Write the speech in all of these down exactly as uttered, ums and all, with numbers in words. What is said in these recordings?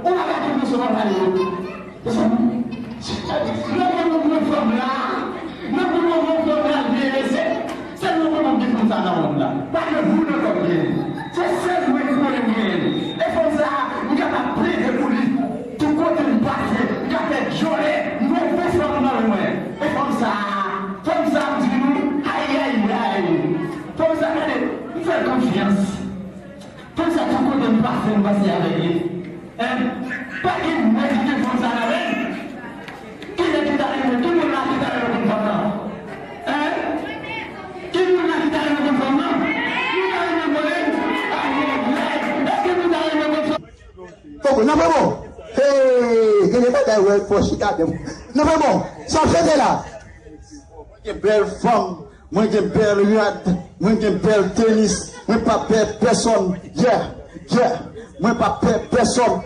Ou pa ka kite mesye pa pale yo. Nan moman pou fanm la, nan moman pou fanm la vye, se sèl yon moun ki fanm sa nan mond la. Pa gen moun ankò ki gen li. Se sèl mwen ki konnen m gen li. E fanm sa, m kapab plede pou li. Tout kote m pase, m ka fè djòlè, move fanm nan men mwen. E fanm sa, fanm sa, m di nou, ayayay. Fanm sa, gade, m fè l konfyans. Fanm sa, tout kote m pase, m pase avèk li. Hein? Pa gen nèg ki gen fanm sa nan men l. Ki nèg ki ta renmen, ki moun la ki ta renmen konn fanm nan? Hein? Ki moun la ki ta renmen konn fanm nan? Nou ta renmen konnen? Ayayay! Èske nou ta renmen konn fanm? Poko, nan fè bon. Hey, gen de bagay wè fò chita byen. Nan fè bon. Sa w chante la? Gen bèl fanm. Mwen gen bèl rad, mwen gen bèl tenis, mwen pa pè pèsonn, yeah, yeah, mwen pa pè pèsonn.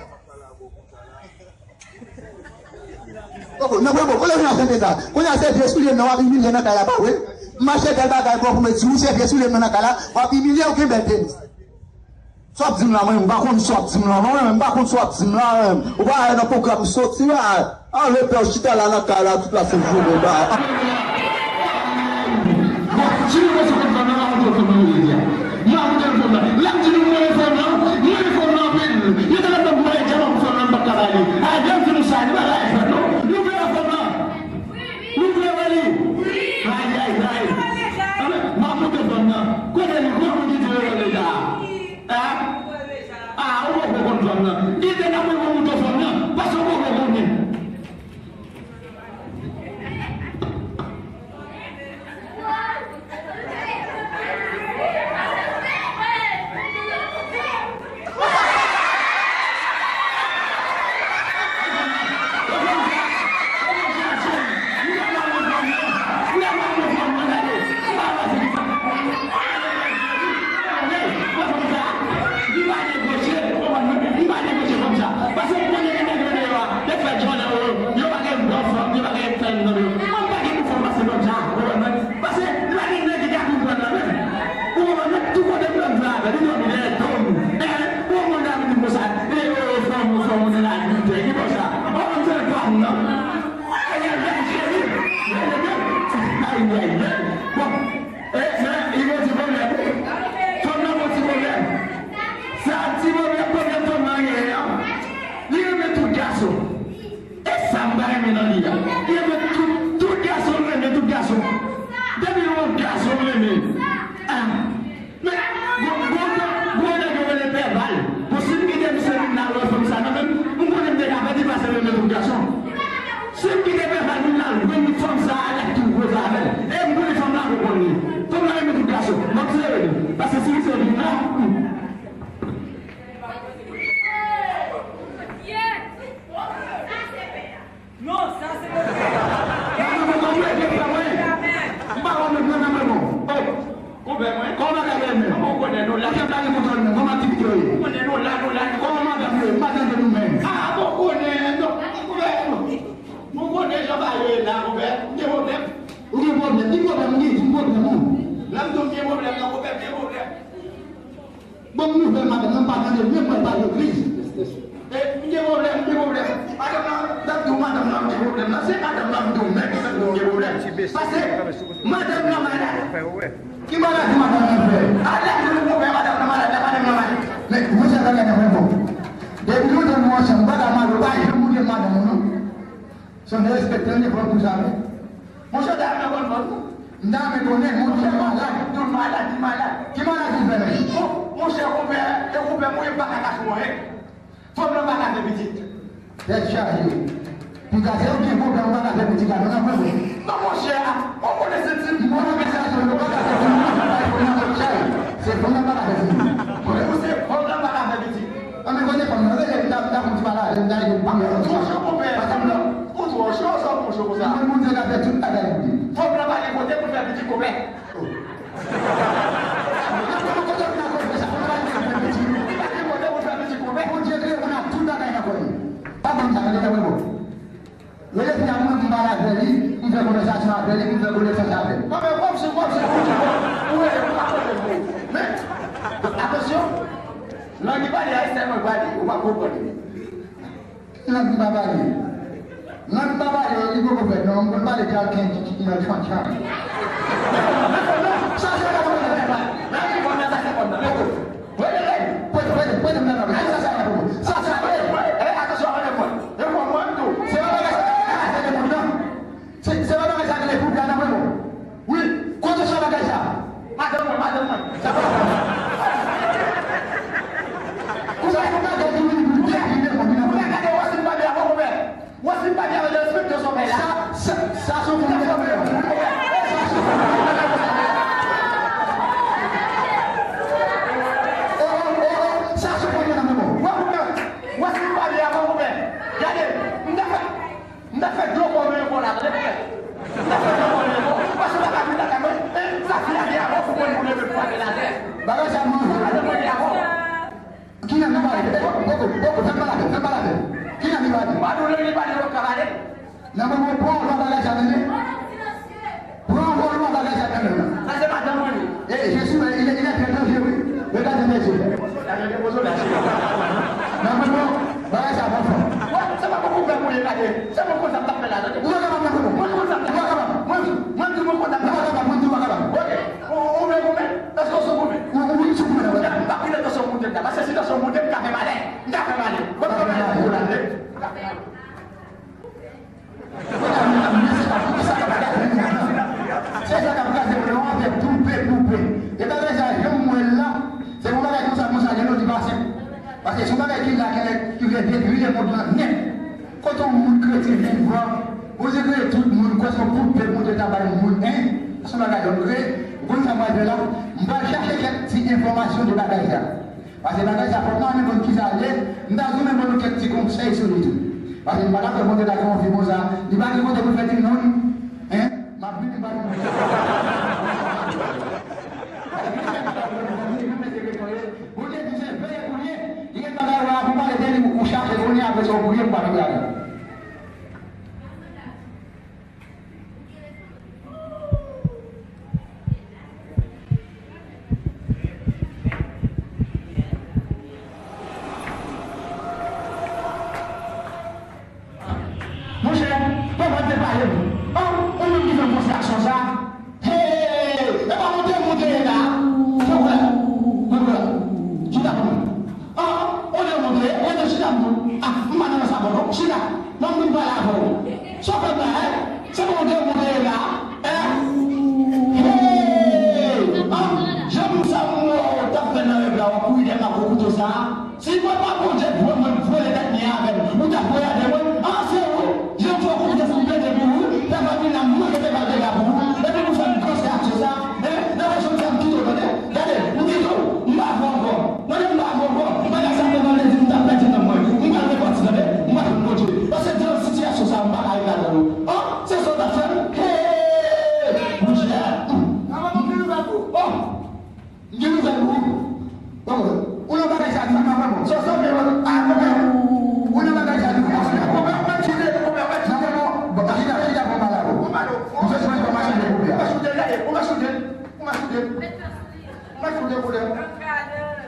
Poko, nan mwen bon, kote w vin ap chante sa? Kounye a se vye soulye m nan w ap imilye nan kay la, pa vre? M achte bèl bagay bon pou mwen di w, se vye soulye m nan nan kay la, w ap imilye ou gen bèl tenis. Sa w ap di m la, mwen menm, m pa konn sa w ap di m la, non, mwen menm, m pa konn sa w ap di m la, mwen menm. Ou pa wè nan pwogram m soti la, anlè pè w chita la nan kay la tout la senk jounen, ba. Bon, si nou panse konn fanm nan, m ap montre fanm nan kote l ye a. M ap montre fanm nan. Lè m di nou m renmen fanm nan, m renmen fanm nan anpil. Yo te mèt ban m pale djab ak fanm nan, m pa t ka ba li. A, lè m di nou sa, li pa la fèt non. Nou vle wè fanm nan? Nou vle wè li? Ayayay. Anben, m ap montre fanm nan. Kote li? Kote moun ki di yo rele la? Hein? Ah, ou poko konn fanm nan. Kite n ap mwen pou mouton fanm nan, paske ou poko konnen. Li pa negosye, ou konprann mwen? Li pa negosye fanm sa. Paske m konnen gen nèg yo deyò a, yo fè djòlè yo, yo pa gen bon fanm, yo pa gen fèm nan yo. Mwen m pa gen pou fanm pase fanm sa, ou konprann mwen? Paske li pa gen nèg ki ka konprann nan menm. Ou konprann mwen? Tout kote m pran travay, li dòmi dèyè do m. Eh, ou konprann la vin konsa, e, e, e, fanm, fanm, ou nan la vite, ki konsa. Ou konprann se fanm nan. Ayayay, cheri. Ayayay. Bon. E, men, li gon ti pwoblèm, wi. Fanm nan gon ti pwoblèm. Sa ti pwoblèm, pwoblèm fanm nan genyen an. Li renmen tout gason. E sa m pa renmen nan li a. Li renmen tout, tout gason, li renmen tout gason. Depi l wè yon gason, li renmen. Ah. Men, gon, gon, gon nèg yo rele Pè Val. Bon, si m kite misye vin la wè fanm sa nan men m, m konnen m te ka pèdi pase renmen tout gason. Si m kite Pè Val vin la, l pran fanm sa a, l ap tou koze avè l. E m konnen fanm la konprann li. Fanm la renmen tout gason. M ap sere li. Paske si misye vin la, hmm. Non, sa se konpè. M pa wè menm nan men mwen. Oh, konpè mwen. Kòman bagay la menm? Kòman w konnen nou la? Kòman bagay la menm? Kòman aktivite yo ye? Ou konnen nou la, nou la, nou. Kòman madanm yo ye? M pa tande nou menm. Ah, bon, konnen, non. Konpè, non. Nou konnen jan bagay yo ye la, konpè. M gen pwoblèm. Ou gen pwoblèm? Ki pwoblèm ou gen? Di m pwoblèm ou. Lè m di w m gen pwoblèm, non, konpè, m gen pwoblèm. Bon, nouvèl madanm nan, m pa tande menm mwen pa legliz. E, m gen pwoblèm, m gen pwoblèm. Madanm nan, m t ap di w madanm nan, m gen pwoblèm nan. Se madanm nan, m di w menm, m di w m gen pwoblèm. Paske madanm nan malad. Ki maladi madanm nan fè? A, lè m di nou konpè madanm nan malad, lè madanm nan malad. Men, mwen, sa gade nan fè bon. Depi lontan nou ansanm, m pa ka mal, ou pa janm montre madanm ou, non. Se yon derespekte, yon devan pou sa, wi. Monchè, dam nan konn fanm, non? M ta renmen konnen, monchè malad, tout malad, li malad. Ki maladi l fè menm? Bon, monchè, konpè, e konpè mwen, m pa ka kache w anyen. Fanm nan pa ka fè pitit. Tèt chaje. Piga se ou gen pwoblèm, ou pa ka fè pitit la, non, non, non. Non, monchè, a, ou konnen se ti, mwen, nan mesaj yo, yo pa ka fè pitit, se fanm nan pa ka fè pitit. Konnen ou se fanm nan pa ka fè pitit. Anben, kote fanm nan? Rele m, ta, ta fon ti pale avè m, ta ede m pale. Ou twò cho, konpè. Paske m nan. Ou twò cho, sa w twò cho konsa? Mwen, Bondye ka fè tout bagay pou li. Fanm nan pa gen kote pou l fè pitit, konpè. Kote pou l fè pitit? Li pa gen kote pou l fè pitit, konpè. Bondye kreye moun ak tout bagay nan kò li. Pa ban m sa, rele m, rele m. Rele fi a, mwen, m pale avè li, m fè konvèsasyon avè li, m fè konesans avè l. Konpè, w ap swiv, w ap swiv, w ap swiv. Ou rele, ou pa konnen, men, atansyon, lang li pale a, se tèlman l pale, ou p ap konprann li. Lang m pa pale. Lang m pa pale, li poko fèt non. M konn pale de alken ki ki nan chan chan. Sa se pa mwen. Sa se pa mwen. Se pa bagay sa ki rele pou gana mwen bon. Wi, kote sa bagay sa? Madanm mwen, madanm mwen. Sa pa. Kounya yon bagay ki vini pou dekri demoun nan. Kounya gade wè si m pa byen avè w konpè. Wè si m pa byen avè w, respekte son pè la. Sa, sa, sa se yon pwoblèm. Sa se yon pwoblèm. Oh, oh, oh, oh, sa se yon pwoblèm nan men mwen. Wè konpè. Wè si m pa byen avè w konpè. Gade, m ta fè M ta fè dlo kò mwen yon kò la, tande frè. M ta fè dlo kò mwen yon kò. Paske w pa ka vin lakay mwen, men sa fi a gen avè w pou mwen pou leve pou ale latè. Bagay sa manje. Sa pa de manje avè w. Ki nan li pale? Poko, poko, fè m pale avè, fè m pale avè. Ki nan li pale? Pa nou lè li pale, w ap ka pale. Nan moman pran w bagay sa tande. Pran vòlò bagay sa nan men w. Sa se madanm mwen li. Eh, Jésus, il est, il est très dangereux, wi. Regardez mes yeux. Nan men mwen, bagay sa pa fè. Wè, se pa pou kouvè pou ye gade. Se mwen konn sa m t ap fè la, tande. Ou pa kapab nan men mwen. Mwen konn sa m t ap fè. Ou pa kapab. Mwen, mwen di mwen konn sa m t ap fè. Ou pa kapab, mwen di ou pa kapab. Ok. Ou, ou vle goumen? Èske w sou goumen? Ou, ou vin sou goumen la, wè. M p ap kite tansyon w moute m la. Paske si tansyon w moute m, m ka fè malè. M ka fè malè. Mwen ka fè malè pou la. Se sa k ap kraze mwen nan afè poupe, poupe. E bagay sa, jan m wè l la, se yon bagay konsa, konsa, gen lòt li pa senp. Paske se yon bagay ki la, ki lè, ki vle detwi lemonn lan nèt. Kote yon moun kretyen vivan, Bondye kreye tout moun, kwè se yon poupe Bondye ta bay moun, en? Se yon bagay lòt kreye. Ou konn sa m pral fè la? M pral chache kèk ti enfòmasyon de bagay sa. Paske bagay sa fòk mwen menm konn kisa l ye, m ta renmen ban nou kèk ti konsèy sou li tou. Paske m pa dakò Bondye ta gen yon vi konsa, li pa gen kote pou l fè timoun, en, m ap vini ba nou. Bondye di se veye pou l ye, li gen bagay w ap pale de li, ou chache konnen apre sa w priye pou pa tonbe ladan l. Monchè, papa te pale m. An, ou menm ki fè m konn se aksyon sa. Hey, e pa monte, monte la. Fè w la. Fè w la. Chita pou mwen. An, ou te monte, ou te chita pou mwen. Ah, m pa nan sa bon non. Chita. Mwen m vin pale avè w. Sa w fè m la, en? Se pa monte, monte la. En? Hey! An, jan m sa m wè w t ap fè nan rèv la, w ap kouri dèyè m ak gwo kouto sa. Si mwen pa Bondye k voye mwen, vole tèt li avè m, ou t ap voye atè mwen? An, se ou, jan m fè w konfyans, m plede pou ou, fè fanmi l la, m manke te fè l dega pou ou, epi pou fè m panse ak sa, en, nan vèsyon sa, m kite w tande, gade, m kite w, m pa avè w ankò, tande, m pa avè w ankò, bagay sa te vandredi, m t ap pèdi nanm mwen, m pral repati, tande, m pa jwenn Bondye, paske jan sitiyasyon sa, m pa ka ret ladan l, an, se sa w t ap fè m, hey, Bondye, oh. M gen nouvèl pou ou. Ban mwen. Ou nan bagay sa di mwen, ban mwen. Sa, sa, men, ah, ban mwen. Ou nan bagay sa di mwen. Ou pa choute, ou pa choute. Nan, non, non. Bon, chita, chita, bon, malabo. Ou pa choute, ou pa choute, ou pa choute, ou pa choute. Ou pa choute, koulè.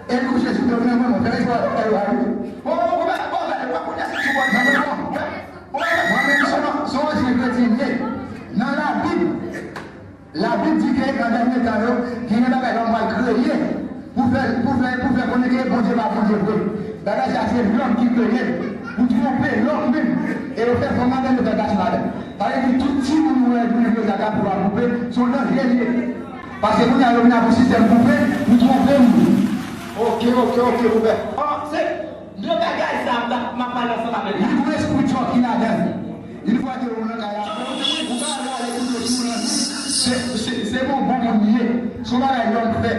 E li kouche sou do mwen, mwen, fè efò, fè efò, wi. Bon, bon, bon, bon, gade, ou pa koute sou bò. Nan, non, non. Mwen menm, se yon, se yon ansyen kretyen m ye. Nan Labib, Labib di ke nan dènye tan yo, genyen bagay lòm pral kreye pou fè, pou fè, pou fè konnen ke Bondye pa Bondye vre. Bagay sa se lòm ki kreye l pou twonpe lòm menm. E yo fè fanm ladan l, yo fè gason ladan l. Sa vle di tout timoun ou wè jounen jodi a k ap jwe ak poupe, se yon danje l ye. Paske kounye a yo vin ak yon sistèm poupe pou twonpe moun. Ok, ok, ok, poupe. An, se De bagay sa m t ap, m ap pale ansanm avèk li. Li gon espri djòl ki ladan l. Yon fwa ke ou nan kay la, ou pa ale kote timoun nan. Se, se, se bon, bon moun li ye. Se yon bagay lòm fè.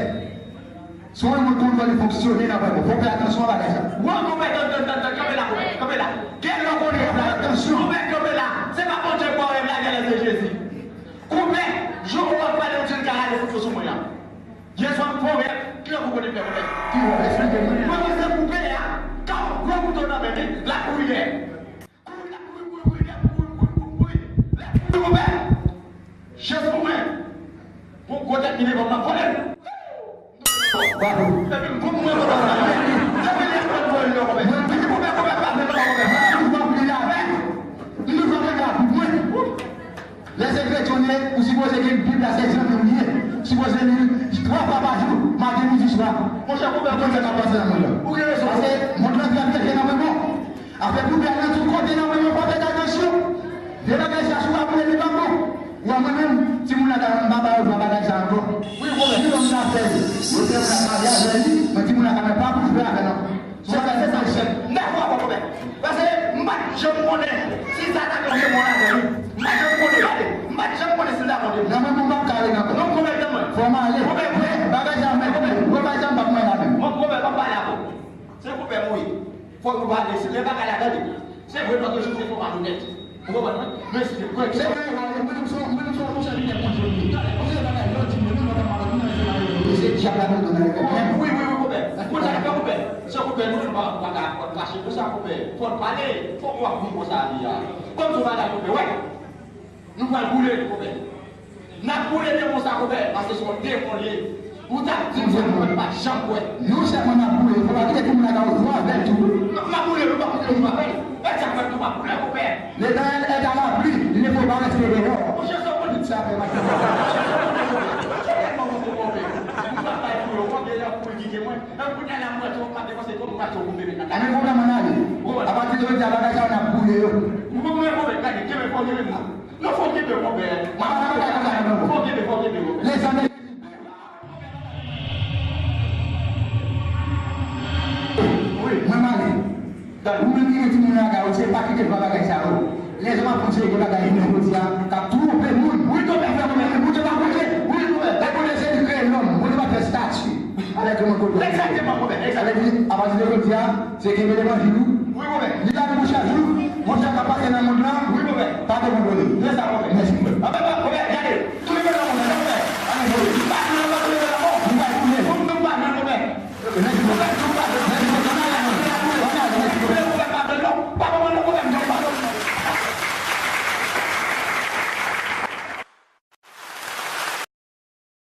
Se yon moun konn jan li fonksyone nan vrè moun. Fò w fè atansyon a bagay sa. Wè, konpè, tann, tann, tann, tann, kanpe la, konpè, kanpe la. Gen lè w konn rèv la. Fè atansyon. Konpè, kanpe la. Se pa Bondye k ba w rèv la, genlè se Jezi. Konpè, jou ou ap pale, ou di l ka rale foto sou mwen an. Yè swa m fè yon rèv, kilè ou konnen m fè konpè? Ki rèv? Esplike m. Mwen wè se poupe a, k ap gwo kouto nan men li, l ap kouri dèyè. Kouri, l ap kouri, kouri, kouri, dèyè, kouri, kouri, kouri. L ap kouri, konpè. Chans pou mwen. Bon, gwo tèt li devan m, l ap vole l. Bravo. Epi m konn mwen konn sa. Depi li ap vole l, konpè. Mwen, mwen, konpè. Lè bagay la, gade. Se vre, paske Jozèf se yon malonèt. Ou konprann mwen? Men si te kwè ke se vre, mwen menm se yon, mwen menm se yon chèpitè konjeni. Gade, konjeni bagay, lè w di mwen menm, mwen pa malonèt, mwen se malonèt. Mesye, dyab la menm nan nèg la. Wi, wi, wi, konpè. Konn sa k fè, konpè? Se konpè, nou menm pa, pa ka, pa ka kache konsa, konpè. Fò n pale, fò w ap vin konsa li a. Kòm se yon bagay, konpè, wè. Nou pral boule li, konpè. N ap boule demon sa, konpè, paske se yon demon li ye. Ou t ap di m sa, konpè, m pa janm kwè. Non sèlman n ap boule, fò pa kite timoun lakay ou jwe avè l tou. N ap boule, nou pa kite l jwe avè l. Egzakteman, nou pa boule, konpè. L'Éternel est à l'abri, il ne faut pas rester dehors. Monchè, sa w konn. Tout sa fè mache. Monchè, tèlman bon, bon, bon, men. Nou pa bay pou yo, konbyen lè pou yo kite mwen. Menm kounye a la, mwen, tou, m ap depanse, tou, m ap tou, m ap tou, m ap tou. Gade, konbyen mwen ale. Apati de jodi a, bagay sa yo, n ap boule yo. Ou konprann, konbyen, gade, kenbe fò, kenbe m la. Non, fò w kenbe, konpè. Mwen pa nan bagay konsa, non. Fò w kenbe, fò w kenbe, konpè. Lèzanmi. Wi. Mwen m ale. Ou menm ki gen timoun lakay ou, se pa kite vwa bagay sa yo. Lèzanmi ap kontinye gen bagay jounen jodi a, k ap twonpe moun. Wi, konpè, fè konpè. Bondye pa koute. Wi, konpè. Lè Bondye se li kreye lòm, Bondye pa fè stati. Avèk yon kote. Egzakteman, konpè. Egzakteman. Sa vle di, apati de jodi a, se kenbe levanjil ou,